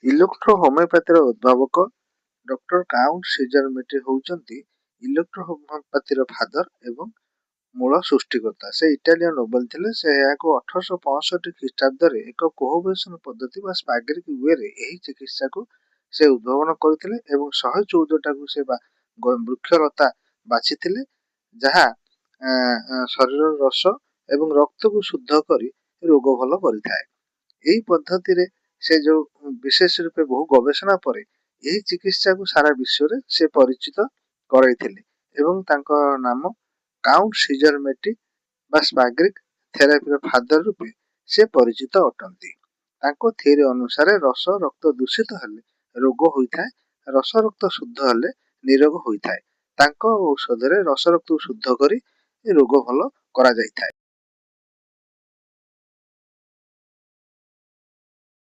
Electro ହୋମିଓପାଥିର ଉଦ୍ଭାବକ doctor count seizure ମେଟି ହେଉଛନ୍ତି electro ହୋମିଓପାଥିର father ଏବଂ ମୂଳ ସୃଷ୍ଟିକର୍ତ୍ତା। ସେ ଇଟାଲୀୟ ନୋବେଲ ଥିଲେ। ସେ ଏହାକୁ 1865 ଖ୍ରୀଷ୍ଟାବ୍ଦରେ ଏକ କୋହୋବେସନ ପଦ୍ଧତି ବା ସ୍ପାଗେରିକ ୱେରେ ଏହି ଚିକିତ୍ସାକୁ ସେ ଉଦ୍ଭାବନ କରିଥିଲେ ଏବଂ 114ଟାକୁ ସେ ବୃକ୍ଷଲତା ବାଛିଥିଲେ, ଯାହା ଶରୀରର ରସ ଏବଂ ରକ୍ତକୁ ଶୁଦ୍ଧ କରି ରୋଗ ଭଲ କରିଥାଏ। ଏହି ପଦ୍ଧତିରେ ସେ ଯେଉଁ ବିଶେଷ ରୂପେ ବହୁ ଗବେଷଣା ପରେ ଏହି ଚିକିତ୍ସାକୁ ସାରା ବିଶ୍ୱରେ ସେ ପରିଚିତ କରାଇଥିଲେ ଏବଂ ତାଙ୍କ ନାମ କାଉଣ୍ଟ ସିଜର ମେଟି ବା ସ୍ପାଗେରିକ ଥେରାପିର ଫାଦର ରୂପେ ସେ ପରିଚିତ ଅଟନ୍ତି। ତାଙ୍କ ଥିଓରି ଅନୁସାରେ ରସ ରକ୍ତ ଦୂଷିତ ହେଲେ ରୋଗ ହୋଇଥାଏ, ରସ ରକ୍ତ ଶୁଦ୍ଧ ହେଲେ ନିରୋଗ ହୋଇଥାଏ। ତାଙ୍କ ଔଷଧରେ ରସ ରକ୍ତକୁ ଶୁଦ୍ଧ କରି ରୋଗ ଭଲ କରାଯାଇଥାଏ।